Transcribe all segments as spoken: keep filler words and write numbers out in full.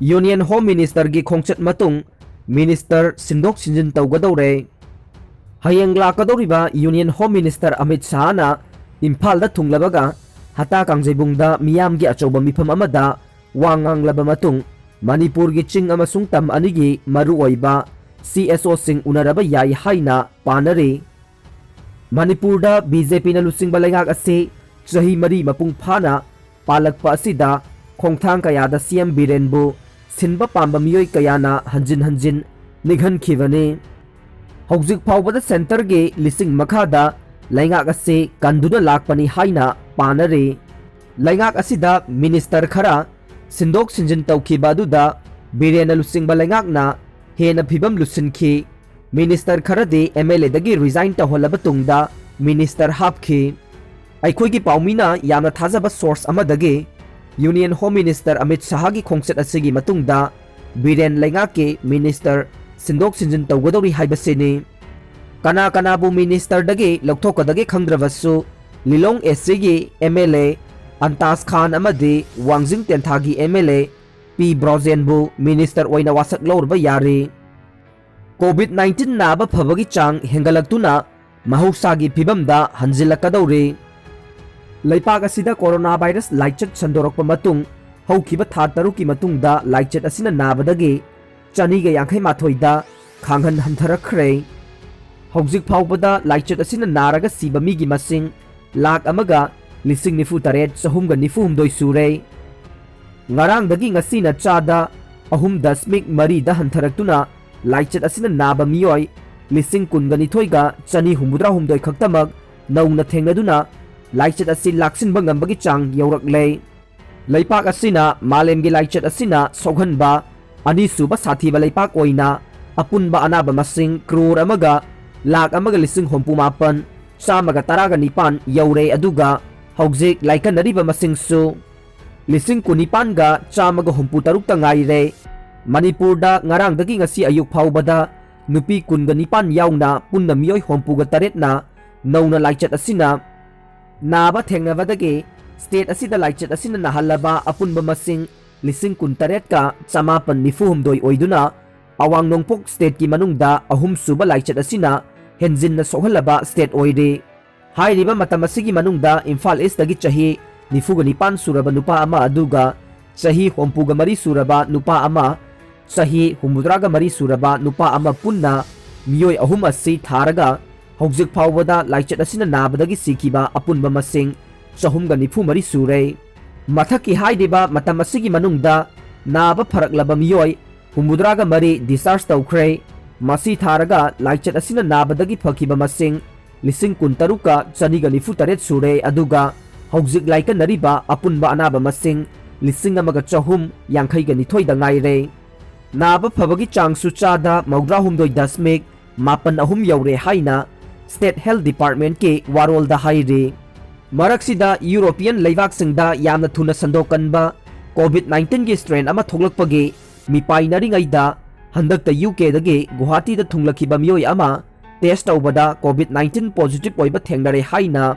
Union Home Ministerꯒꯤ ꯈꯣꯡꯆꯠ ꯃꯇꯨꯡ Minister ꯁꯤꯟꯗꯣꯛ ꯁꯤꯟꯖꯤꯟ ꯇꯧꯒꯗꯧꯔꯦ꯫ ꯍꯌꯦꯡ ꯂꯥꯛꯀꯗꯧꯔꯤꯕ Union Home Minister ꯑꯃꯤꯠ ꯁꯥꯍꯅ ꯏꯝꯐꯥꯜꯗ ꯊꯨꯡꯂꯕꯒ ꯍꯇꯥ ꯀꯥꯡꯖꯩꯕꯨꯡꯗ ꯃꯤꯌꯥꯝꯒꯤ ꯑꯆꯧꯕ ꯃꯤꯐꯝ ꯑꯃꯗ ꯋꯥ ꯉꯥꯡꯂꯕ ꯃꯇꯨꯡ ꯃꯅꯤꯄꯨꯔꯒꯤ ꯆꯤꯡ ꯑꯃꯁꯨꯡ ꯇꯝ ꯑꯅꯤꯒꯤ ꯃꯔꯨꯑꯣꯏꯕ CSOꯁꯤꯡ ꯎꯅꯔꯕ ꯌꯥꯏ ꯍꯥꯏꯅ ꯄꯥꯅꯔꯤ꯫ ꯃꯅꯤꯄꯨꯔꯗ BJPꯅ ꯂꯨꯆꯤꯡꯕ ꯂꯩꯉꯥꯛ ꯑꯁꯤ ꯆꯍꯤ ꯃꯔꯤ ꯃꯄꯨꯡ ꯐꯥꯅ ꯄꯥꯜꯂꯛꯄ ꯑꯁꯤꯗ ꯈꯣꯡꯊꯥꯡ ꯀꯌꯥꯗ CM ꯕꯤꯔꯦꯟꯕꯨ ꯁꯤꯟꯕ ꯄꯥꯝꯕ ꯃꯤꯑꯣꯏ ꯀꯌꯥꯅ ꯍꯟꯖꯤꯟ ꯍꯟꯖꯤꯟ ꯅꯤꯡꯍꯟꯈꯤꯕꯅꯤ꯫ ꯍꯧꯖꯤꯛ ꯐꯥꯎꯕꯗ centreꯒꯤ ꯂꯤꯁꯤꯡ ꯃꯈꯥꯗ ꯂꯩꯉꯥꯛ ꯑꯁꯤ ꯀꯟꯗꯨꯅ ꯂꯥꯛꯄꯅꯤ ꯍꯥꯏꯅ ꯄꯥꯅꯔꯤ꯫ ꯂꯩꯉꯥꯛ ꯑꯁꯤꯗ minister ꯈꯔ ꯁꯤꯟꯗꯣꯛ ꯁꯤꯟꯖꯤꯟ ꯇꯧꯈꯤꯕ ꯑꯗꯨꯗ ꯕꯤꯔꯦꯟꯅ ꯂꯨꯆꯤꯡꯕ ꯂꯩꯉꯥꯛꯅ ꯍꯦꯟꯅ ꯐꯤꯕꯝ ꯂꯨꯁꯤꯟꯈꯤ꯫ Minister ꯈꯔꯗꯤ MLAꯗꯒꯤ resign ꯇꯧꯍꯜꯂꯕ ꯇꯨꯡꯗ minister ꯍꯥꯞꯈꯤ꯫ ꯑꯩꯈꯣꯏꯒꯤ ꯄꯥꯎꯃꯤꯅ ꯌꯥꯝꯅ ꯊꯥꯖꯕ source ꯑꯃꯗꯒꯤ Union Home Minister ꯑꯃꯤꯠ ꯁꯥꯍꯒꯤ ꯈꯣꯡꯆꯠ ꯑꯁꯤꯒꯤ ꯃꯇꯨꯡꯗ ꯕꯤꯔꯦꯟ ꯂꯩꯉꯥꯛꯀꯤ minister ꯁꯤꯟꯗꯣꯛ ꯁꯤꯟꯖꯤꯟ ꯇꯧꯒꯗꯧꯔꯤ ꯍꯥꯏꯕꯁꯤꯅꯤ꯫ ꯀꯅꯥ ꯀꯅꯥꯕꯨ ministerꯗꯒꯤ ꯂꯧꯊꯣꯛꯀꯗꯒꯦ ꯈꯪꯗ꯭ꯔꯕꯁꯨ, ꯂꯤꯂꯣꯡ SCꯒꯤ MLA ꯑꯟꯇꯥꯖ ꯈꯥꯟ ꯑꯃꯗꯤ ꯋꯥꯡꯖꯤꯡ ꯇꯦꯟꯊꯥꯒꯤ MLA ꯄꯤ ꯕ꯭ꯔꯣꯖꯦꯟꯕꯨ minister ꯑꯣꯏꯅ ꯋꯥꯁꯛ ꯂꯧꯔꯨꯕ ꯌꯥꯔꯤ꯫ COVID nineteen ꯅꯥꯕ ꯐꯕꯒꯤ ꯆꯥꯡ ꯍꯦꯟꯒꯠꯂꯛꯇꯨꯅ ꯃꯍꯧꯁꯥꯒꯤ ꯐꯤꯕꯝꯗ ꯍꯟꯖꯤꯜꯂꯛꯀꯗꯧꯔꯤ꯫ ꯂꯩꯄꯥꯛ ꯑꯁꯤꯗ coronavirus ꯂꯥꯏꯆꯠ ꯁꯟꯗꯣꯔꯛꯄ ꯃꯇꯨꯡ ꯍꯧꯈꯤꯕ ꯊꯥ ꯇꯔꯨꯛꯀꯤ ꯃꯇꯨꯡꯗ ꯂꯥꯏꯆꯠ ꯑꯁꯤꯅ ꯅꯥꯕꯗꯒꯤ ꯆꯅꯤꯒ ꯌꯥꯡꯈꯩ ꯃꯥꯊꯣꯏꯗ ꯈꯥꯡꯍꯟ ꯍꯟꯊꯔꯛꯈ꯭ꯔꯦ꯫ ꯍꯧꯖꯤꯛ ꯐꯥꯎꯕꯗ ꯂꯥꯏꯆꯠ ꯑꯁꯤꯅ ꯅꯥꯔꯒ ꯁꯤꯕ ꯃꯤꯒꯤ ꯃꯁꯤꯡ ꯂꯥꯈ ꯑꯃꯒ ꯂꯤꯁꯤꯡ ꯅꯤꯐꯨ ꯇꯔꯦꯠ ꯆꯍꯨꯝꯒ ꯅꯤꯐꯨ ꯍꯨꯝꯗꯣꯏ ꯁꯨꯔꯦ꯫ ꯉꯔꯥꯡꯗꯒꯤ ꯉꯁꯤꯅ ꯆꯥꯗ ꯑꯍꯨꯝ ꯗꯁꯃꯤꯛ ꯃꯔꯤꯗ ꯍꯟꯊꯔꯛꯇꯨꯅ ꯂꯥꯏꯆꯠ ꯑꯁꯤꯅ ꯅꯥꯕ ꯃꯤꯑꯣꯏ ꯂꯤꯁꯤꯡ ꯀꯨꯟꯒ ꯅꯤꯊꯣꯏꯒ ꯆꯅꯤ ꯍꯨꯝꯐꯨꯇꯔꯥ ꯍꯨꯝꯗꯣꯏ ꯈꯛꯇꯃꯛ ꯅꯧꯅ ꯊꯦꯡꯅꯗꯨꯅ ꯂꯥꯏꯆꯠ ꯑꯁꯤ ꯂꯥꯛꯁꯤꯟꯕ ꯉꯝꯕꯒꯤ ꯆꯥꯡ ꯌꯧꯔꯛꯂꯦ꯫ ꯂꯩꯄꯥꯛ ꯑꯁꯤꯅ ꯃꯥꯂꯦꯝꯒꯤ ꯂꯥꯏꯆꯠ ꯑꯁꯤꯅ ꯁꯣꯛꯍꯟꯕ ꯑꯅꯤꯁꯨꯕ ꯁꯥꯊꯤꯕ ꯂꯩꯄꯥꯛ ꯑꯣꯏꯅ ꯑꯄꯨꯟꯕ ꯑꯅꯥꯕ ꯃꯁꯤꯡ ꯀ꯭ꯔꯣꯔ ꯑꯃꯒ ꯂꯥꯈ ꯑꯃꯒ ꯂꯤꯁꯤꯡ ꯍꯨꯝꯐꯨ ꯃꯥꯄꯟ ꯆꯥꯝꯃꯒ ꯇꯔꯥꯒ ꯅꯤꯄꯥꯟ ꯌꯧꯔꯦ, ꯑꯗꯨꯒ ꯍꯧꯖꯤꯛ ꯂꯥꯏꯀꯠꯅꯔꯤꯕ ꯃꯁꯤꯡꯁꯨ ꯂꯤꯁꯤꯡ ꯀꯨꯟꯅꯤꯄꯥꯟꯒ ꯆꯥꯝꯃꯒ ꯍꯨꯝꯐꯨ ꯇꯔꯨꯛꯇ ꯉꯥꯏꯔꯦ꯫ ꯃꯅꯤꯄꯨꯔꯗ ꯉꯔꯥꯡꯗꯒꯤ ꯉꯁꯤ ꯑꯌꯨꯛ ꯐꯥꯎꯕꯗ ꯅꯨꯄꯤ ꯀꯨꯟꯒ ꯅꯤꯄꯥꯟ ꯌꯥꯎꯅ ꯄꯨꯟꯅ ꯃꯤꯑꯣꯏ ꯍꯨꯝꯐꯨꯒ ꯇꯔꯦꯠꯅ ꯅꯧꯅ ꯂꯥꯏꯆꯠ ꯑꯁꯤꯅ ꯅꯥꯕ ꯊꯦꯡꯅꯕꯗꯒꯤ state ꯑꯁꯤꯗ ꯂꯥꯏꯆꯠ ꯑꯁꯤꯅ ꯅꯥꯍꯜꯂꯕ ꯑꯄꯨꯟꯕ ꯃꯁꯤꯡ ꯂꯤꯁꯤꯡ ꯀꯨꯟꯇꯔꯦꯠꯀ ꯆꯃꯥꯄꯟ ꯅꯤꯐꯨ ꯍꯨꯝꯗꯣꯏ ꯑꯣꯏꯗꯨꯅ ꯑꯋꯥꯡ ꯅꯣꯡꯄꯣꯛ state ꯀꯤ ꯃꯅꯨꯡꯗ ꯑꯍꯨꯝꯁꯨꯕ ꯂꯥꯏꯆꯠ ꯑꯁꯤꯅ ꯍꯦꯟꯖꯤꯟꯅ ꯁꯣꯛꯍꯜꯂꯕ state ꯑꯣꯏꯔꯤ꯫ ꯍꯥꯏꯔꯤꯕ ꯃꯇꯝ ꯑꯁꯤꯒꯤ ꯃꯅꯨꯡꯗ ꯏꯝꯐꯥꯜ East ꯇꯒꯤ ꯆꯍꯤ ꯅꯤꯐꯨꯒ ꯅꯤꯄꯥꯟ ꯁꯨꯔꯕ ꯅꯨꯄꯥ ꯑꯃ ꯑꯗꯨꯒ ꯆꯍꯤ ꯍꯨꯝꯐꯨꯒ ꯃꯔꯤ ꯁꯨꯔꯕ ꯅꯨꯄꯥ ꯑꯃ, ꯆꯍꯤ ꯍꯨꯝꯐꯨꯇꯔꯥꯒ ꯃꯔꯤ ꯁꯨꯔꯕ ꯅꯨꯄꯥ ꯑꯃ ꯄꯨꯟꯅ ꯃꯤꯑꯣꯏ ꯑꯍꯨꯝ ꯑꯁꯤ ꯊꯥꯔꯒ ꯍꯧꯖꯤꯛ ꯐꯥꯎꯕꯗ ꯂꯥꯏꯆꯠ ꯑꯁꯤꯅ ꯅꯥꯕꯗꯒꯤ ꯁꯤꯈꯤꯕ ꯑꯄꯨꯟꯕ ꯃꯁꯤꯡ ꯆꯍꯨꯝꯒ ꯅꯤꯐꯨ ꯃꯔꯤ ꯁꯨꯔꯦ꯫ ꯃꯊꯛꯀꯤ ꯍꯥꯏꯔꯤꯕ ꯃꯇꯝ ꯑꯁꯤꯒꯤ ꯃꯅꯨꯡꯗ ꯅꯥꯕ ꯐꯔꯛꯂꯕ ꯃꯤꯑꯣꯏ ꯍꯨꯝꯐꯨꯇꯔꯥꯒ ꯃꯔꯤ discharge ꯇꯧꯈ꯭ꯔꯦ꯫ ꯃꯁꯤ ꯊꯥꯔꯒ ꯂꯥꯏꯆꯠ ꯑꯁꯤꯅ ꯅꯥꯕꯗꯒꯤ ꯐꯈꯤꯕ ꯃꯁꯤꯡ ꯂꯤꯁꯤꯡ ꯀꯨꯟꯇꯔꯨꯛꯀ ꯆꯅꯤꯒ ꯅꯤꯐꯨ ꯇꯔꯦꯠ ꯁꯨꯔꯦ, ꯑꯗꯨꯒ ꯍꯧꯖꯤꯛ ꯂꯥꯏꯀꯠꯅꯔꯤꯕ ꯑꯄꯨꯟꯕ ꯑꯅꯥꯕ ꯃꯁꯤꯡ ꯂꯤꯁꯤꯡ ꯑꯃꯒ ꯆꯍꯨꯝ ꯌꯥꯡꯈꯩꯒ ꯅꯤꯊꯣꯏꯗ ꯉꯥꯏꯔꯦ꯫ ꯅꯥꯕ ꯐꯕꯒꯤ ꯆꯥꯡꯁꯨ ꯆꯥꯗ ꯃꯧꯗ꯭ꯔꯥꯍꯨꯝꯗꯣꯏ ꯗꯁꯃꯤꯛ ꯃꯥꯄꯟ ꯑꯍꯨꯝ ꯌꯧꯔꯦ ꯍꯥꯏꯅ State Health Department ꯀꯤ ꯋꯥꯔꯣꯜꯗ ꯍꯥꯏꯔꯤ꯫ ꯃꯔꯛꯁꯤꯗ European ꯂꯩꯕꯥꯛꯁꯤꯡꯗ ꯌꯥꯝꯅ ꯊꯨꯅ ꯁꯟꯗꯣꯛꯀꯟꯕ COVID nineteen ꯒꯤ strain ꯑꯃ ꯊꯣꯛꯂꯛꯄꯒꯤ ꯃꯤꯄꯥꯏꯅꯔꯤꯉꯩꯗ, ꯍꯟꯗꯛꯇ U K ꯗꯒꯤ ꯒꯨꯋꯥꯍꯥꯇꯤꯗ ꯊꯨꯡꯂꯈꯤꯕ ꯃꯤꯑꯣꯏ ꯑꯃ test ꯇꯧꯕꯗ COVID nineteen positive ꯑꯣꯏꯕ ꯊꯦꯡꯅꯔꯦ ꯍꯥꯏꯅ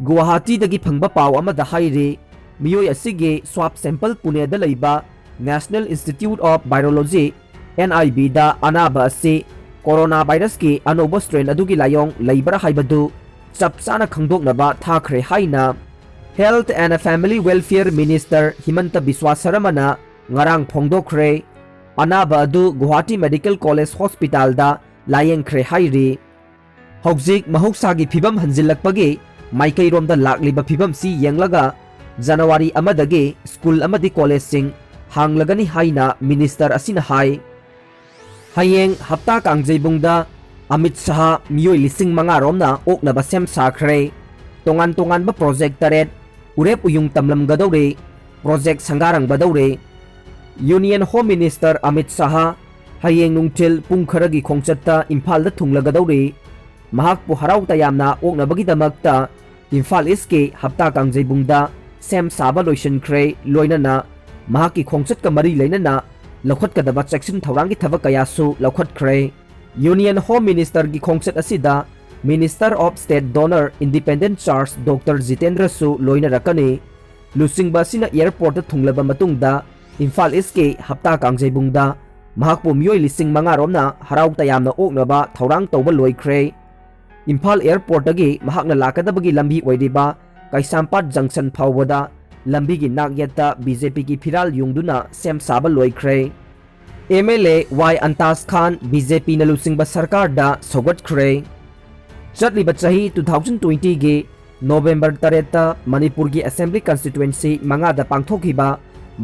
ꯒꯨꯋꯥꯍꯥꯇꯤꯗꯒꯤ ꯐꯪꯕ ꯄꯥꯎ ꯑꯃꯗ ꯍꯥꯏꯔꯤ꯫ ꯃꯤꯑꯣꯏ ꯑꯁꯤꯒꯤ swab sample ꯄꯨꯅꯦꯗ ꯂꯩꯕ National Institute of Virology, N I V ꯗ ꯑꯅꯥꯕ ꯑꯁꯤ corona virus ꯀꯤ ꯑꯅꯧꯕ strain ꯑꯗꯨꯒꯤ ꯂꯥꯏꯑꯣꯡ ꯂꯩꯕ꯭ꯔꯥ ꯍꯥꯏꯕꯗꯨ ꯆꯞ ꯆꯥꯅ ꯈꯪꯗꯣꯛꯅꯕ ꯊꯥꯈ꯭ꯔꯦ ꯍꯥꯏꯅ Health and Family Welfare Minister ꯍꯤꯃꯟꯇ ꯕꯤꯁ꯭ꯋꯥ ꯁꯔꯃꯅ ꯉꯔꯥꯡ ꯐꯣꯡꯗꯣꯛꯈ꯭ꯔꯦ꯫ ꯑꯅꯥꯕ ꯑꯗꯨ ꯒꯨꯋꯥꯍꯥꯇꯤ Medical College Hospital ꯗ ꯂꯥꯌꯦꯡꯈ꯭ꯔꯦ ꯍꯥꯏꯔꯤ꯫ ꯍꯧꯖꯤꯛ ꯃꯍꯧꯁꯥꯒꯤ ꯐꯤꯕꯝ ꯍꯟꯖꯤꯜꯂꯛꯄꯒꯤ ꯃꯥꯏꯀꯩꯔꯣꯝꯗ ꯂꯥꯛꯂꯤꯕ ꯐꯤꯕꯝꯁꯤ ꯌꯦꯡꯂꯒ January ꯑꯃꯗꯒꯤ school ꯑꯃꯗꯤ college ꯁꯤꯡ ꯍꯥꯡꯂꯒꯅꯤ ꯍꯥꯏꯅ minister ꯑꯁꯤꯅ ꯍꯥꯏ꯫ ꯍꯌꯦꯡ ꯍꯞꯇꯥ ꯀꯥꯡꯖꯩꯕꯨꯡꯗ ꯑꯃꯤꯠ ꯁꯍꯥ ꯃꯤꯑꯣꯏ ꯂꯤꯁꯤꯡ ꯃꯉꯥ ꯔꯣꯝꯅ ꯑꯣꯛꯅꯕ ꯁꯦꯝ ꯁꯥꯈ꯭ꯔꯦ꯫ ꯇꯣꯉꯥꯟ ꯇꯣꯉꯥꯟꯕ project ꯇꯔꯦꯠ ꯎꯔꯦꯞ ꯎꯌꯨꯡ ꯇꯝꯂꯝꯒꯗꯧꯔꯦ꯫ Project ꯁꯪꯒꯥꯔꯝꯒꯗꯧꯔꯦ꯫ Union Home Minister Amit ꯁꯍꯥ ꯍꯌꯦꯡ ꯅꯨꯡꯊꯤꯜ ꯄꯨꯡ ꯈꯔꯒꯤ ꯈꯣꯡꯆꯠꯇ ꯏꯝꯐꯥꯜꯗ ꯊꯨꯡꯂꯒꯗꯧꯔꯤ꯫ ꯃꯍꯥꯛꯄꯨ ꯍꯔꯥꯎ ꯇꯌꯥꯝꯅ ꯑꯣꯛꯅꯕꯒꯤꯗꯃꯛꯇ ꯏꯝꯐꯥꯜ East ꯀꯤ ꯍꯞꯇꯥ ꯀꯥꯡꯖꯩꯕꯨꯡꯗ ꯁꯦꯝ ꯁꯥꯕ ꯂꯣꯏꯁꯤꯟꯈ꯭ꯔꯦ, ꯂꯣꯏꯅꯅ ꯃꯍꯥꯛꯀꯤ ꯈꯣꯡꯆꯠꯀ ꯃꯔꯤ ꯂꯩꯅꯅ ꯂꯧꯈꯠꯀꯗꯕ ꯆꯦꯛꯁꯤꯟ ꯊꯧꯔꯥꯡꯒꯤ ꯊꯕꯛ ꯀꯌꯥꯁꯨ ꯂꯧꯈꯠꯈ꯭ꯔꯦ꯫ Union Home Minister ꯒꯤ ꯈꯣꯡꯆꯠ ꯑꯁꯤꯗ Minister of State DoNER Independent Charge Doctor ꯖꯤꯇꯦꯟꯗ꯭ꯔꯁꯨ ꯂꯣꯏꯅꯔꯛꯀꯅꯤ꯫ ꯂꯨꯆꯤꯡꯕ ꯑꯁꯤꯅ airportꯇ ꯊꯨꯡꯂꯕ ꯃꯇꯨꯡꯗ ꯏꯝꯐꯥꯜ ꯏꯁꯀꯤ ꯍꯞꯇꯥ ꯀꯥꯡꯖꯩꯕꯨꯡꯗ ꯃꯍꯥꯛꯄꯨ ꯃꯤꯑꯣꯏ ꯂꯤꯁꯤꯡ ꯃꯉꯥ ꯔꯣꯝꯅ ꯍꯔꯥꯎ ꯇꯌꯥꯝꯅ ꯑꯣꯛꯅꯕ ꯊꯧꯔꯥꯡ ꯇꯧꯕ ꯂꯣꯏꯈ꯭ꯔꯦ꯫ ꯏꯝꯐꯥꯜ airportꯇꯒꯤ ꯃꯍꯥꯛꯅ ꯂꯥꯛꯀꯗꯕꯒꯤ ꯂꯝꯕꯤ ꯑꯣꯏꯔꯤꯕ ꯀꯩꯁꯥꯝꯄꯥꯠ junction ꯐꯥꯎꯕꯗ ꯂꯝꯕꯤꯒꯤ ꯅꯥꯛꯌꯦꯠꯇ BJPꯒꯤ ꯐꯤꯔꯥꯜ ꯌꯨꯡꯗꯨꯅ ꯁꯦꯝ ꯁꯥꯕ ꯂꯣꯏꯈ꯭ꯔꯦ꯫ MLA ꯋꯥꯏ ꯑꯟꯇꯥꯖ ꯈꯥꯟ BJPꯅ ꯂꯨꯆꯤꯡꯕ ꯁꯔꯀꯥꯔꯗ ꯁꯧꯒꯠꯈ꯭ꯔꯦ꯫ ꯆꯠꯂꯤꯕ ꯆꯍꯤ two thousand twentyꯒꯤ November ꯇꯔꯦꯠꯇ ꯃꯅꯤꯄꯨꯔꯒꯤ assembly constituency ꯃꯉꯥꯗ ꯄꯥꯡꯊꯣꯛꯈꯤꯕ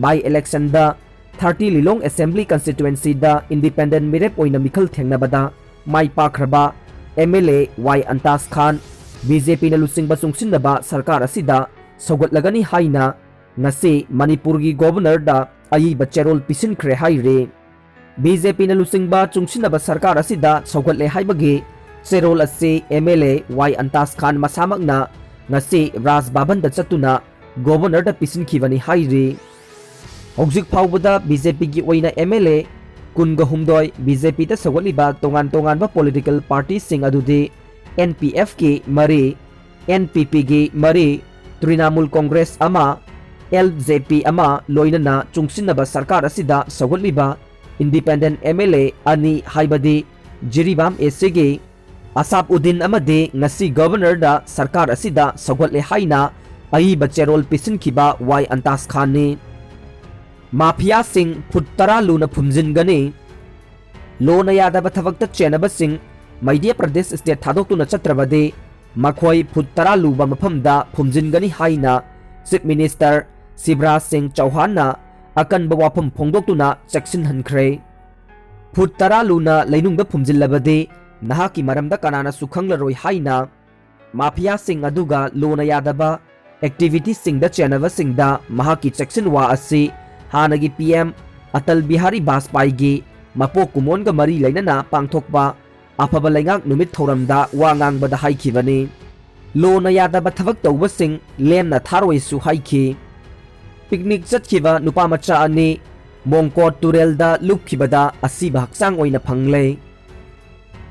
by electionꯗ thirty Lilong assembly constituencyꯗ independent ꯃꯤꯔꯦꯞ ꯑꯣꯏꯅ ꯃꯤꯈꯜ ꯊꯦꯡꯅꯕꯗ ꯃꯥꯏ ꯄꯥꯛꯈ꯭ꯔꯕ MLA ꯋꯥꯏ ꯑꯟꯇꯥꯖ ꯈꯥꯟ BJPꯅ ꯂꯨꯆꯤꯡꯕ ꯆꯨꯡꯁꯤꯟꯅꯕ ꯁꯔꯀꯥꯔ ꯑꯁꯤꯗ ꯁꯧꯒꯠꯂꯒꯅꯤ ꯍꯥꯏꯅ ꯉꯁꯤ ꯃꯅꯤꯄꯨꯔꯒꯤ governorꯗ ꯑꯏꯕ ꯆꯦꯔꯣꯜ ꯄꯤꯁꯤꯟꯈ꯭ꯔꯦ ꯍꯥꯏꯔꯤ꯫ BJPꯅ ꯂꯨꯆꯤꯡꯕ ꯆꯨꯡꯁꯤꯟꯅꯕ ꯁꯔꯀꯥꯔ ꯑꯁꯤꯗ ꯁꯧꯒꯠꯂꯦ ꯍꯥꯏꯕꯒꯤ ꯆꯦꯔꯣꯜ ꯑꯁꯤ MLA ꯋꯥꯏ ꯑꯟꯇꯥꯖ ꯈꯥꯟ ꯃꯁꯥꯃꯛꯅ ꯉꯁꯤ ꯔꯥꯖ ꯚꯕꯟꯗ ꯆꯠꯇꯨꯅ governorꯗ ꯄꯤꯁꯤꯟꯈꯤꯕꯅꯤ ꯍꯥꯏꯔꯤ꯫ ꯍꯧꯖꯤꯛ ꯐꯥꯎꯕꯗ BJPꯒꯤ ꯑꯣꯏꯅ MLA ꯀꯨꯟꯒ ꯍꯨꯝꯗꯣꯏ, BJPꯗ ꯁꯧꯒꯠꯂꯤꯕ ꯇꯣꯉꯥꯟ ꯇꯣꯉꯥꯟꯕ political partyꯁꯤꯡ ꯑꯗꯨꯗꯤ NPFꯀꯤ ꯃꯔꯤ, NPPꯒꯤ ꯃꯔꯤ, Trinamool Congress ꯑꯃ, LJP ꯑꯃ, ꯂꯣꯏꯅꯅ ꯆꯨꯡꯁꯤꯟꯅꯕ ꯁꯔꯀꯥꯔ ꯑꯁꯤꯗ ꯁꯧꯒꯠꯂꯤꯕ independent MLA ꯑꯅꯤ, ꯍꯥꯏꯕꯗꯤ ꯖꯤꯔꯤꯕꯥꯝ ACꯒꯤ ꯑꯁꯥꯞ ꯎꯗꯤꯟ ꯑꯃꯗꯤ ꯉꯁꯤ governorꯗ ꯁꯔꯀꯥꯔ ꯑꯁꯤꯗ ꯁꯧꯒꯠꯂꯦ ꯍꯥꯏꯅ ꯑꯏꯕ ꯆꯦꯔꯣꯜ ꯄꯤꯁꯤꯟꯈꯤꯕ ꯋꯥꯏ ꯑꯟꯇꯥꯖ ꯈꯥꯟꯅꯤ꯫ ꯃꯥꯐꯤꯌꯥꯁꯤꯡ ꯐꯨꯠ ꯇꯔꯥ ꯂꯨꯅ ꯐꯨꯝꯖꯤꯟꯒꯅꯤ꯫ ꯂꯣꯅ ꯌꯥꯗꯕ ꯊꯕꯛꯇ ꯆꯦꯟꯅꯕꯁꯤꯡ ꯃꯙ꯭ꯌ ꯄ꯭ꯔꯗꯦꯁ state ꯊꯥꯗꯣꯛꯇꯨꯅ ꯆꯠꯇ꯭ꯔꯕꯗꯤ ꯃꯈꯣꯏ ꯐꯨꯠ ꯇꯔꯥ ꯂꯨꯕ ꯃꯐꯝꯗ ꯐꯨꯝꯖꯤꯟꯒꯅꯤ ꯍꯥꯏꯅ Chief Minister ꯁꯤꯕꯔꯥꯖ ꯁꯤꯡ ꯆꯧꯍꯥꯟꯅ ꯑꯀꯟꯕ ꯋꯥꯐꯝ ꯐꯣꯡꯗꯣꯛꯇꯨꯅ ꯆꯦꯛꯁꯤꯟꯍꯟꯈ꯭ꯔꯦ꯫ ꯐꯨꯠ ꯇꯔꯥ ꯂꯨꯅ ꯂꯩꯅꯨꯡꯗ ꯐꯨꯝꯖꯤꯜꯂꯕꯗꯤ ꯅꯍꯥꯛꯀꯤ ꯃꯔꯝꯗ ꯀꯅꯥꯅꯁꯨ ꯈꯪꯂꯔꯣꯏ ꯍꯥꯏꯅ ꯃꯥꯐꯤꯌꯥꯁꯤꯡ ꯑꯗꯨꯒ ꯂꯣꯅ ꯌꯥꯗꯕ activityꯁꯤꯡꯗ ꯆꯦꯟꯅꯕꯁꯤꯡꯗ ꯃꯍꯥꯛꯀꯤ ꯆꯦꯛꯁꯤꯟꯋꯥ ꯑꯁꯤ ꯍꯥꯟꯅꯒꯤ PM ꯑꯇꯜ ꯕꯤꯍꯥꯔꯤ ꯕꯥꯖꯄꯥꯏꯒꯤ ꯃꯄꯣꯛ ꯀꯨꯝꯑꯣꯟꯒ ꯃꯔꯤ ꯂꯩꯅꯅ ꯄꯥꯡꯊꯣꯛꯄ ꯑꯐꯕ ꯂꯩꯉꯥꯛ ꯅꯨꯃꯤꯠ ꯊꯧꯔꯝꯗ ꯋꯥ ꯉꯥꯡꯕꯗ ꯍꯥꯏꯈꯤꯕꯅꯤ꯫ ꯂꯣꯅ ꯌꯥꯗꯕ ꯊꯕꯛ ꯇꯧꯕꯁꯤꯡ ꯂꯦꯝꯅ ꯊꯥꯔꯣꯏꯁꯨ ꯍꯥꯏꯈꯤ꯫ Picnic ꯆꯠꯈꯤꯕ ꯅꯨꯄꯥ ꯃꯆꯥ ꯑꯅꯤ ꯃꯣꯡꯀꯣꯠ ꯇꯨꯔꯦꯜꯗ ꯂꯨꯞꯈꯤꯕꯗ ꯑꯁꯤꯕ ꯍꯛꯆꯥꯡ ꯑꯣꯏꯅ ꯐꯪꯂꯦ꯫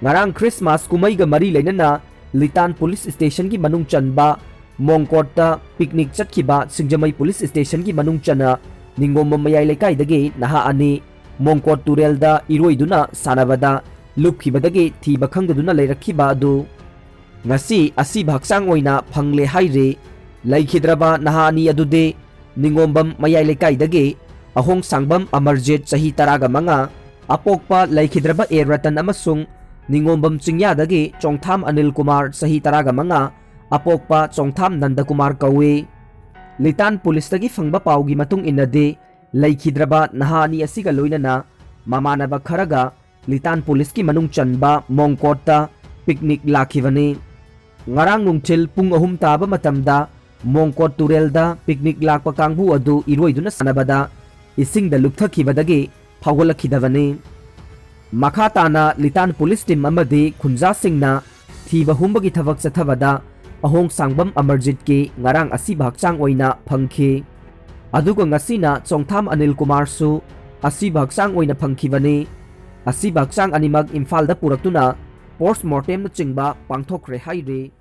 ꯉꯔꯥꯡ Christmas ꯀꯨꯝꯍꯩꯒ ꯃꯔꯤ ꯂꯩꯅꯅ ꯂꯤꯇꯥꯟ police stationꯒꯤ ꯃꯅꯨꯡ ꯆꯟꯕ ꯃꯣꯡꯀꯣꯠꯇ ꯄꯤꯛꯅꯤꯛ ꯆꯠꯈꯤꯕ ꯁꯤꯡꯖꯃꯩ ꯄꯨꯂꯤꯁ ꯁ꯭ꯇꯦꯁꯟꯒꯤ ꯃꯅꯨꯡ ꯆꯟꯅ ꯅꯤꯡꯉꯣꯝꯕꯝ ꯃꯌꯥꯏ ꯂꯩꯀꯥꯏꯗꯒꯤ ꯅꯍꯥ ꯑꯅꯤ ꯃꯣꯡꯀꯣꯠ ꯇꯨꯔꯦꯜꯗ ꯏꯔꯣꯏꯗꯨꯅ ꯁꯥꯟꯅꯕꯗ ꯂꯨꯞꯈꯤꯕꯗꯒꯤ ꯊꯤꯕ ꯈꯪꯗꯗꯨꯅ ꯂꯩꯔꯛꯈꯤꯕ ꯑꯗꯨ ꯉꯁꯤ ꯑꯁꯤꯕ ꯍꯛꯆꯥꯡ ꯑꯣꯏꯅ ꯐꯪꯂꯦ ꯍꯥꯏꯔꯤ꯫ ꯂꯩꯈꯤꯗ꯭ꯔꯕ ꯅꯍꯥ ꯑꯅꯤ ꯑꯗꯨꯗꯤ ꯅꯤꯡꯉꯣꯝꯕꯝ ꯃꯌꯥꯏ ꯂꯩꯀꯥꯏꯗꯒꯤ ꯑꯍꯣꯡꯁꯥꯡꯕꯝ ꯑꯃꯔꯖꯤꯠ, ꯆꯍꯤ ꯇꯔꯥꯒ ꯃꯉꯥ, ꯑꯄꯣꯛꯄ ꯂꯩꯈꯤꯗ꯭ꯔꯕ ꯑꯦ ꯔꯇꯟ, ꯑꯃꯁꯨꯡ ꯅꯤꯡꯉꯣꯝꯕꯝ ꯆꯤꯡꯌꯥꯗꯒꯤ ꯆꯣꯡꯊꯥꯝ ꯑꯅꯤꯜ ꯀꯨꯃꯥꯔ, ꯆꯍꯤ ꯇꯔꯥꯒ ꯃꯉꯥ, ꯑꯄꯣꯛꯄ ꯆꯣꯡꯊꯥꯝ ꯅꯟꯗꯀꯨꯃꯥꯔ ꯀꯧꯏ꯫ ꯂꯤꯇꯥꯟ ꯄꯨꯂꯤꯁꯇꯒꯤ ꯐꯪꯕ ꯄꯥꯎꯒꯤ ꯃꯇꯨꯡ ꯏꯟꯅꯗꯤ, ꯂꯩꯈꯤꯗ꯭ꯔꯕ ꯅꯍꯥ ꯑꯅꯤ ꯑꯁꯤꯒ ꯂꯣꯏꯅꯅ ꯃꯃꯥꯟꯅꯕ ꯈꯔꯒ ꯂꯤꯇꯥꯟ ꯄꯨꯂꯤꯁꯀꯤ ꯃꯅꯨꯡ ꯆꯟꯕ ꯃꯣꯡꯀꯣꯠꯇ ꯄꯤꯛꯅꯤꯛ ꯂꯥꯛꯈꯤꯕꯅꯤ꯫ ꯉꯔꯥꯡ ꯅꯨꯡꯊꯤꯜ ꯄꯨꯡ ꯑꯍꯨꯝ ꯇꯥꯕ ꯃꯇꯝꯗ ꯃꯣꯡꯀꯣꯠ ꯇꯨꯔꯦꯜꯗ ꯄꯤꯛꯅꯤꯛ ꯂꯥꯛꯄ ꯀꯥꯡꯕꯨ ꯑꯗꯨ ꯏꯔꯣꯏꯗꯨꯅ ꯁꯥꯟꯅꯕꯗ ꯏꯁꯤꯡꯗ ꯂꯨꯞꯊꯈꯤꯕꯗꯒꯤ ꯐꯥꯎꯒꯠꯂꯛꯈꯤꯗꯕꯅꯤ꯫ ꯃꯈꯥ ꯇꯥꯅ ꯂꯤꯇꯥꯟ ꯄꯨꯂꯤꯁ ꯇꯤꯝ ꯑꯃꯗꯤ ꯈꯨꯟꯖꯥꯁꯤꯡꯅ ꯊꯤꯕ ꯍꯨꯝꯕꯒꯤ ꯊꯕꯛ ꯆꯠꯊꯕꯗ ꯑꯍꯣꯡꯁꯥꯡꯕꯝ ꯑꯃꯔꯖꯤꯠꯀꯤ ꯉꯔꯥꯡ ꯑꯁꯤꯕ ꯍꯛꯆꯥꯡ ꯑꯣꯏꯅ ꯐꯪꯈꯤ꯫ ꯑꯗꯨꯒ ꯉꯁꯤꯅ ꯆꯣꯡꯊꯥꯝ ꯑꯅꯤꯜ ꯀꯨꯃꯥꯔꯁꯨ ꯑꯁꯤꯕ ꯍꯛꯆꯥꯡ ꯑꯣꯏꯅ ꯐꯪꯈꯤꯕꯅꯤ꯫ ꯑꯁꯤꯕ ꯍꯛꯆꯥꯡ ꯑꯅꯤꯃꯛ ꯏꯝꯐꯥꯜꯗ ꯄꯨꯔꯛꯇꯨꯅ ꯄꯣꯁꯃꯣꯔꯇꯦꯝꯅꯆꯤꯡꯕ ꯄꯥꯡꯊꯣꯛꯈ꯭ꯔꯦ ꯍꯥꯏꯔꯤ꯫